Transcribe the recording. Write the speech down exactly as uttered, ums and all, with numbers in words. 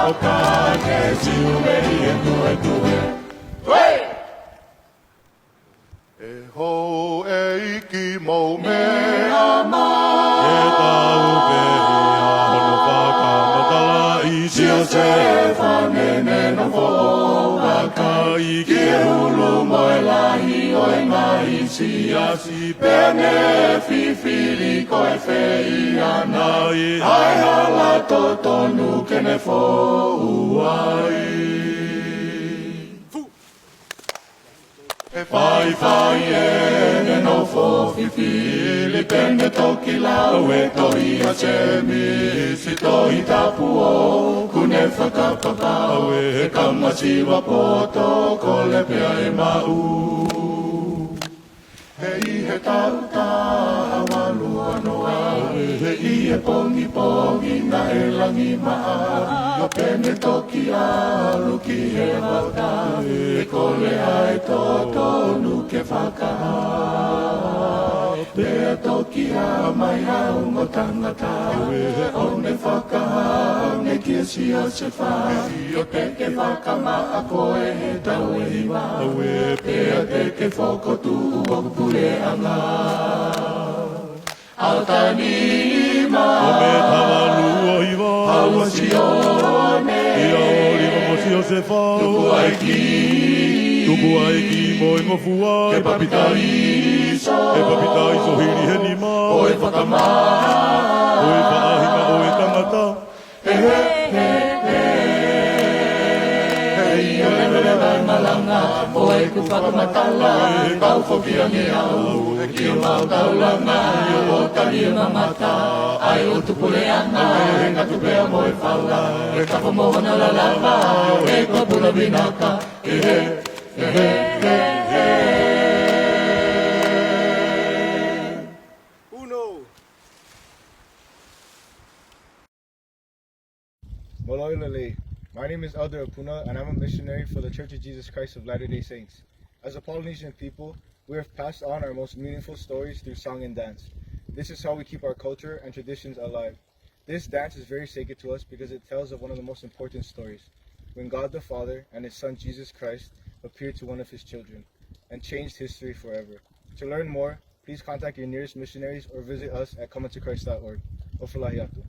Ka ke siu mei he tuʻetuʻe. ʻE houʻeiki, mou meʻa mai. ʻE tau pehē ʻa hono fakamatalaʻi Siosefa Nene Nofoʻou, vakai ki he hulu mo e lahi ʻo e ngaahi siasi, pea ne fifili ko e fē ʻiate ia ʻa e hala totonu ke ne fou ai. ʻE faifai ʻene nofo fifili, pea ne toki lau e tohi ʻa Sēmisi, Tohi Tapu, ʻoku ne fakapapau ʻe he kau masiva poto, kole pea ʻe maʻu. He ʻi he taʻu taha valu ono ua, he ʻi he pongipongi naʻe langi maʻa, ʻo pea ne toki ʻalu ki he vaka, ʻe kole ʻa e totonu ke fakahā. Pea toki hā mai ha ongo tangata, ʻo ne fakahā ange kia Siosefa, ʻio te ke fakamaʻa koe he taʻu ʻe hiva. Pea te ke fokotuʻu hoku puleʻanga. ʻAtani ma. ʻO me tavalu ʻo hiva. ʻAua Sione. ʻIa ʻOliva mo Siosefa. Tupu ai ki. Tupu ai ki mo e ngofua. Ke papitaiso. Ke papitaiso hili he nima. ʻO e fakamaʻa. ʻO e faʻahinga ʻo e tangata. He, he, he, he. He ʻi he leveleva e malanga, ʻo ʻeku fakamatala, kau foki ange au, ki homau taulanga, ʻo tali e mamata, ʻa e ʻutu puleʻanga, he ngatu pea mo e fala, ʻe kafo mo hona lalava, ʻe ko pula vinaka, he, he, he, he, he, he. Uno. Mālō e lelei. My name is Elder Apuna, and I'm a missionary for the Church of Jesus Christ of Latter-day Saints. As a Polynesian people, we have passed on our most meaningful stories through song and dance. This is how we keep our culture and traditions alive. This dance is very sacred to us because it tells of one of the most important stories, when God the Father and His Son Jesus Christ appeared to one of His children and changed history forever. To learn more, please contact your nearest missionaries or visit us at come unto Christ dot org. ʻOfa lahi atu.